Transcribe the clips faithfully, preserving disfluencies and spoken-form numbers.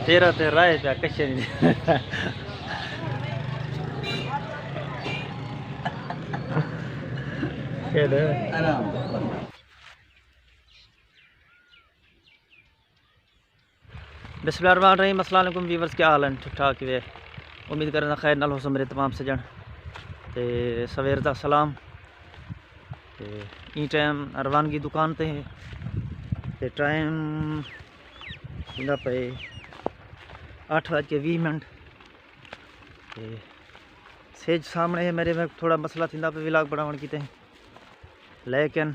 تیرا تے رائے پیا کچھے نہیں۔ بسم اللہ الرحمن الرحیم۔ السلام علیکم ویورز، کیا حال ہیں؟ ٹھیک ٹھاک ہیوے؟ امید کرنا خیر نال ہوسو میرے تمام سجن۔ تے سویر دا سلام۔ تے ایں ٹائم روانگی دکان تے ہے۔ تے ٹائم تھیندا پئے اٹھ وج کے ویہہ منٹ۔ تے سیج سامنے ہے میرے، میں تھوڑا مسئلہ تھیندا پئے ولاگ بناون کیتے، لیکن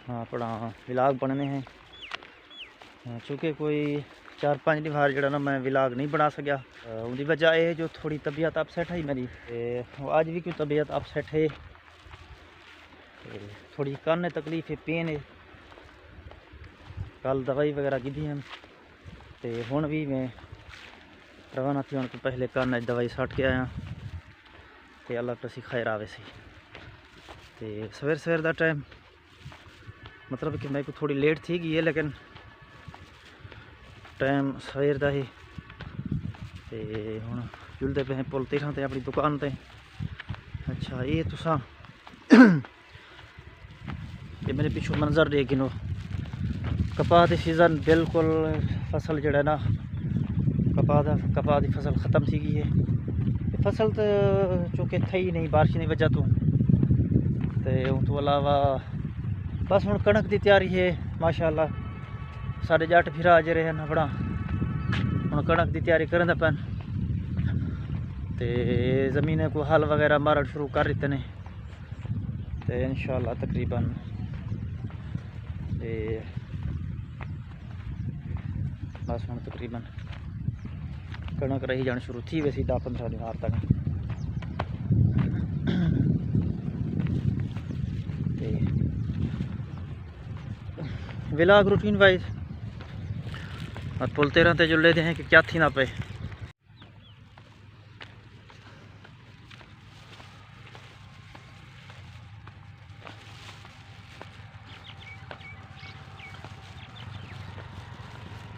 ہاں، اپنا ولاگ بننے ہیں۔ ہاں، چونکہ کوئی چار پنج ݙینھ جڑا نا میں ولاگ نہیں بنا سکیا۔ اوندی وجہ اے ہے جو تھوڑی طبیعت اپسیٹ ہے میری۔ تے اڄ وی کوئی طبیعت اپسیٹ ہے۔ تے تھوڑی کن تکلیف ہے، پین ہے۔ کل دوائی وغیرہ گھدی ہن۔ تے ہݨ وی میں روانہ تھیوݨ توں پہلے کن اچ دوائی سٹ کے آیا۔ تے اللہ تسی خیر آوے سی۔ تے سویر سویر دا ٹائم، مطلب کہ میکوں تھوڑی لیٹ تھی ڳئی ہے، لیکن ٹائم سویر دا ہی۔ تے ہݨ جلدے پئے ہیں پل تیرھاں تے اپݨی دکان تے۔ اچھا، اے تساں، اے میرے پچھوں منظر ݙیکھ گھنو۔ کپاہ دی سیزن بالکل، فصل جڑا نا، کپاہ دا، کپاہ دی فصل ختم تھی ڳئی ہے۔ تے فصل تے چونکہ تھئی نہیں بارش دی وجہ توں، تے اوں توں علاوہ بس ہݨ کݨک دی تیاری ہے۔ ماشاءاللہ ساݙے ڄٹ بھرا جڑے ہن اپݨا ہݨ کݨک دی تیاری کریندے پئن۔ تے زمینیں کوں ہل وغیرہ مارݨ شروع کر ݙتے نے۔ تے انشاءاللہ تقریباً، تے بس ہݨ تقریباً کݨک رہی جاݨ شروع تھی ویسی دہ پندرہ ݙینھ تک۔ تے ولاگ روٹین وائز اور پل تیرھاں تے جو لیندے ہیں کہ کیا تھیندا پئے۔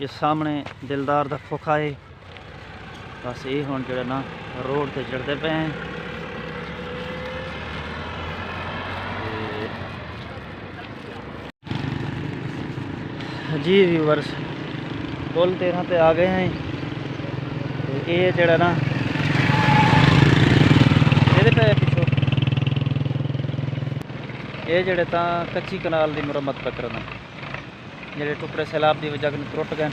یہ سامنے دلدار دا کھوکھا ہے۔ بس یہ ہن جڑا نا روڈ تے چڑھدے پئے ہیں۔ تے جی ویورز، پل تیرھاں تے آ ڳئے ہیں۔ تے اے جڑا نا، ایندے پئے پچھوں، اے جڑے تاں کچی کنال دی مرمت پکرن، جڑے ٹکڑے سیلاب دی وجہ کنوں ترٹ ڳئے۔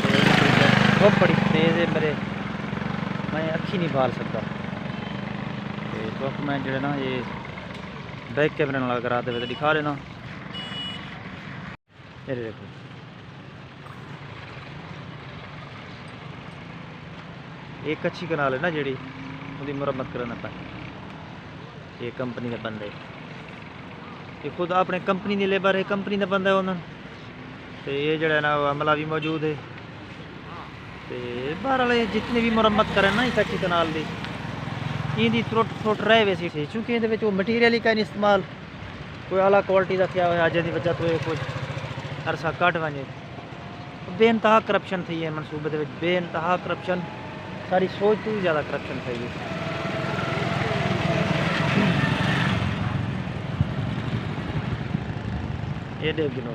تے دھپ بڑی تیز ہے میرے، میں اکھی نہیں بھال سکدا۔ تے تہاکوں میں جڑے نا، اے بیک کیمرے نال اگر آتے ہوئے تے ݙکھا ݙینا۔ اے ݙیکھو، اے کچی کنال ہے نا جیڑھی، اوندی مرمت کرݨ پئے۔ اے کمپنی دے بندے، اے خود اپݨے کمپنی دی لیبر ہے، کمپنی دا بندہ ہے انہاں۔ تے اے جڑا ہے نا، او عملہ وی موجود ہے۔ تے بہرحال، اے جتنی وی مرمت کرن نا ایں کچی کنال دی، ایندی ترٹ پھٹ رہ ویسی، چونکہ ایندے وچ او مٹیریل ہی کائنی استعمال، کوئی اعلیٰ کوالٹی دا تھیا ہویا، جیندی وجہ توں اے کجھ عرصہ کڈھ ونڄے۔ بے انتہا کرپشن تھئی ہے منصوبے دے وچ، بے انتہا کرپشن، ساری سوچ توں وی زیادہ کرپشن تھئی ہے۔ اے ݙیکھ گھنو،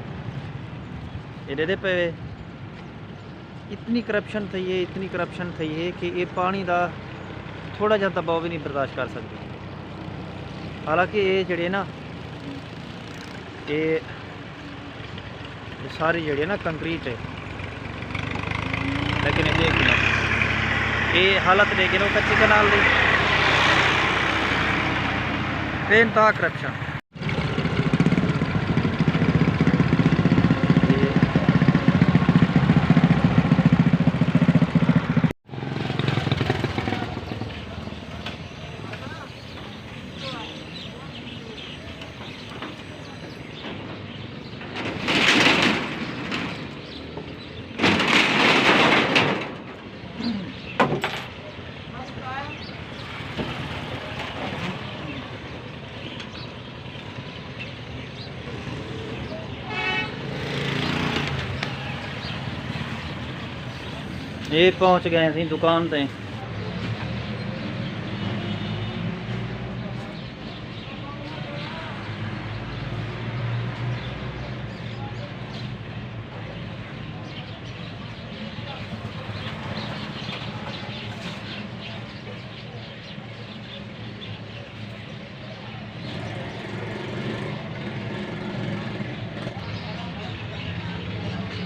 اے ݙیہدے پئے وے۔ اتنی کرپشن تھئی ہے، اتنی کرپشن تھئی ہے کہ اے پاݨی دا تھوڑا جیہا دباؤ وی نہیں برداشت کر سڳدی۔ حالانکہ اے جڑے نا، اے، اے ساری جڑی ہے نا کنکریٹ ہے، لیکن اے ݙیکھ گھنو، اے حالت ݙیکھ گھنو کچی کنال دی، بے انتہا کرپشن۔ اے پہنچ ڳئے ہیں دکان تے۔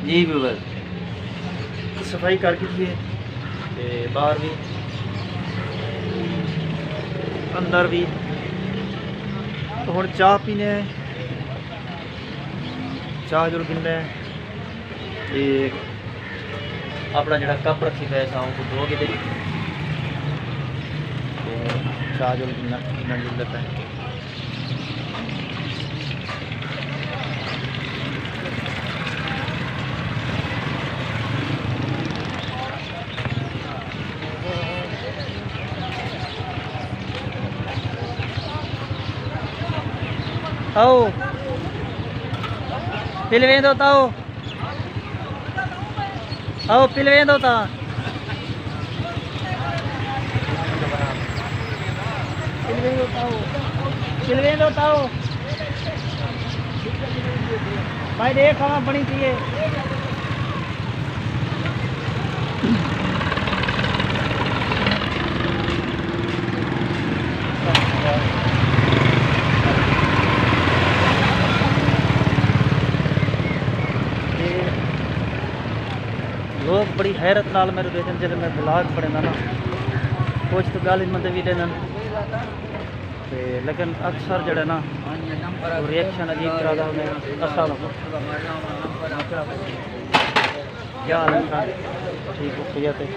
جی ویور، صفائی کر گھدی ہے تے باہر بھی، اندر بھی۔ تو ہن چاہ پینے ہیں، چاہ جل گھندے ہیں۔ تے اپݨا جیڑھا کپ رکھی پئے ساں، اونکوں دھو کے ݙے۔ تے چاہ جو نہ، نہ جلدا پئے۔ آؤ، پلویں دو تاؤ۔ آؤ، پلویں دو تاں۔ پلویں دو تاؤ۔ پلویں دو تاؤ۔ بھائی، ݙیکھ، ہوا بݨی تھی ہے۔ لوگ بڑی حیرت نال میرے ݙیکھن، جیڑھے میں بلاگ پڑھیندا نا، کجھ تو ڳالھ ہی مندے وی ݙیندن۔ تے لیکن اکثر جیڑھا نا، او ری ایکشن عجیب طرح دا ہوندے۔ السلام علیکم۔ کیا حال ہے؟ ٹھیک ہو، خیریت ہے؟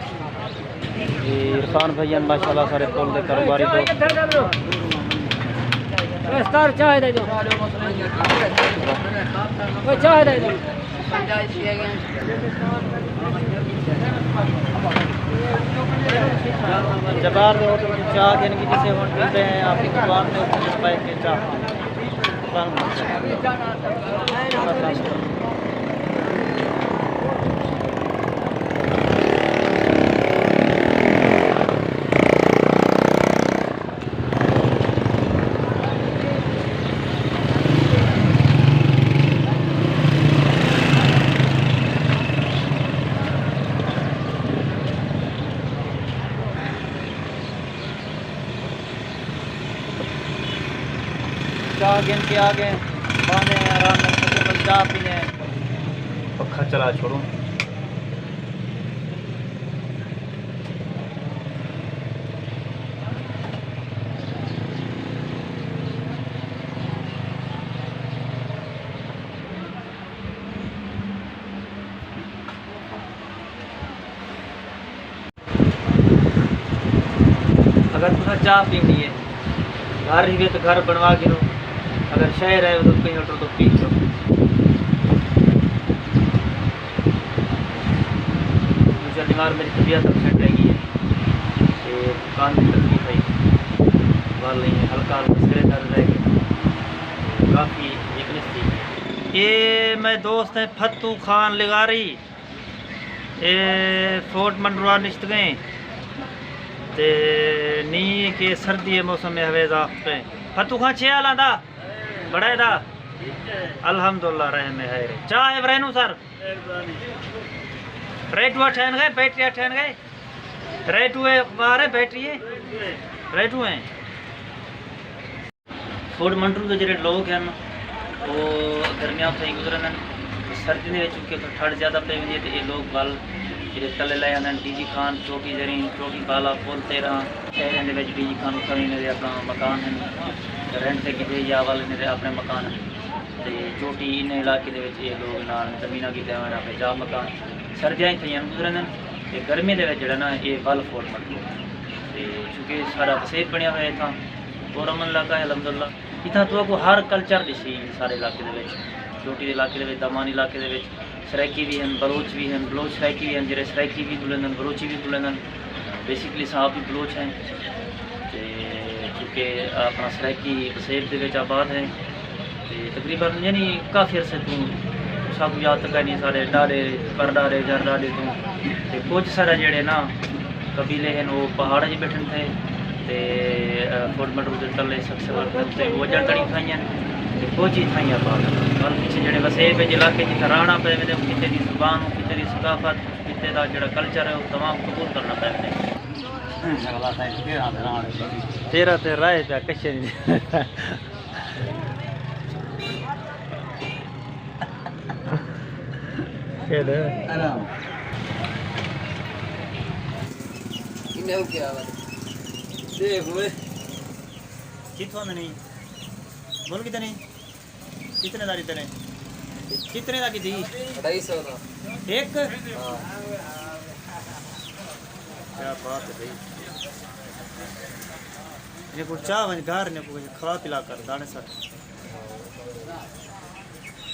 جی، عرفان بھائی ہیں، ماشاءاللہ، سارے پل دے کاروباری دوست۔ استار چاہ دے دو۔ او چاہ دے دو۔ جبار دے ہوٹل تے چاہ گھن کے جسے ہن پیندے ہیں، اپݨی دکان تے اٹھ کے بیٹھ کے چاہ۔ چاہ گھن کے آ ڳئے، ٻہندے ہیں آرام نال، سوچے بس چاہ پینے ہیں۔ پکھا چلا چھوڑوں۔ اگر تساں چاہ پینی ہے، گھر ہیوے تو گھر بنوا گھنو، اگر شہر ہے تو کہیں ہوٹل تو پی لو۔ دوسرا بیمار میری طبیعت اپسیٹ رہ گئی ہے، تے کان دی تکلیف ہے، ول نہیں ہے، ہلکا ہلکا سرے درد رہ گئے، کافی ویکنس تھی۔ اے میں دوست ہیں پھتو خان لغاری، اے فورٹ منروا نشتگیں تے نی کہ سردی ہے، موسم ہے، ہویز آخ پہ۔ پھتو خان چھ آلاں دا بڑے دا۔ الحمدللہ، رحم ہے۔ چاہ ہے ورینو سر؟ ریٹو ٹھین گئے، بیٹری ٹھین گئے۔ ریٹو ہے، اخبار ہے، بیٹری ہے، ریٹو ہیں۔ فورٹ منروا دے جیڑھے لوگ ہن، او گرمیاں اتھوں ہی گزرن ہن۔ سردی دے وچ چونکہ اتھوں ٹھنڈ زیادہ پئی ویندی ہے تے اے لوگ ول جیڑھے تلے لائے ہوندے ہن، ڈی جی خان، چوکی زرین، چوکی بالا، پل تیرہ، شہریں دے وچ ڈی جی خان اتھاں وی انہاں دے اپݨا مکان ہن، رینٹ تے گھدے یا ول انہاں دے اپݨے مکان ہن۔ تے چوٹی انہیں علاقے دے وچ اے لوگ نال زمیناں گھدے ہوئے ہن، اپݨے جا مکان۔ سردیاں اتھوں ہی گزرن ہن تے گرمی دے وچ جیڑھا نا اے ول فورٹ منروا۔ تے چونکہ سارا وسیب بݨیا ہویا اتھاں، پرامن علاقہ ہے الحمدللہ۔ اتھاں تہاکوں ہر کلچر ݙسی سارے علاقے دے وچ، چوٹی دے علاقے دے وچ، دامانی علاقے دے وچ سرائیکی وی ہن، بلوچ وی ہن، بلوچ سرائیکی وی ہن، جیڑھے سرائیکی وی ٻولیندن، بلوچی وی ٻولیندن۔ بیسیکلی اساں آپ وی بلوچ ہیں۔ تے چونکہ اپݨا سرائیکی وسیب دے وچ آباد ہیں۔ تے تقریباً یعنی کافی عرصے توں سب یاد کائنی سارے ݙاݙے، پر ݙاݙے، جر ݙاݙے توں۔ تے کجھ سارے جیڑھے نا قبیلے ہن، او پہاڑاں اچ ٻیٹھن تھے۔ تے، اے، فٹ میٹر دے تلے سکسیور دے اتے او اڄݨ تاݨی تھائیں ہن۔ تے کجھ ہی تھائیں آباد ہن۔ ول پچھے جیڑھے وسیب اچ علاقے جتھاں رہݨا پئے ویندے، او کتے دی زبان، او کتے دی ثقافت، کتے دا جیڑھا کلچر ہے، او تمام قبول کرݨا پئے ویندے۔ تیرا تے رائے پیا کشے نہیں۔ کھیݙ۔ آرام۔ انہیں ہو کیا آواز؟ دیکھ اوئے۔ کتھوں آندے نہیں؟ بول کتنے؟ کتنے دا ݙتے نے؟ کتنے دا کیتی؟ اڑھائی سو دا۔ ایک؟ ہاں۔ کیا بات ہے بھائی۔ یہ کو چاہ ونڄ گھر نے کو کھوا پلا کر دانے سٹ۔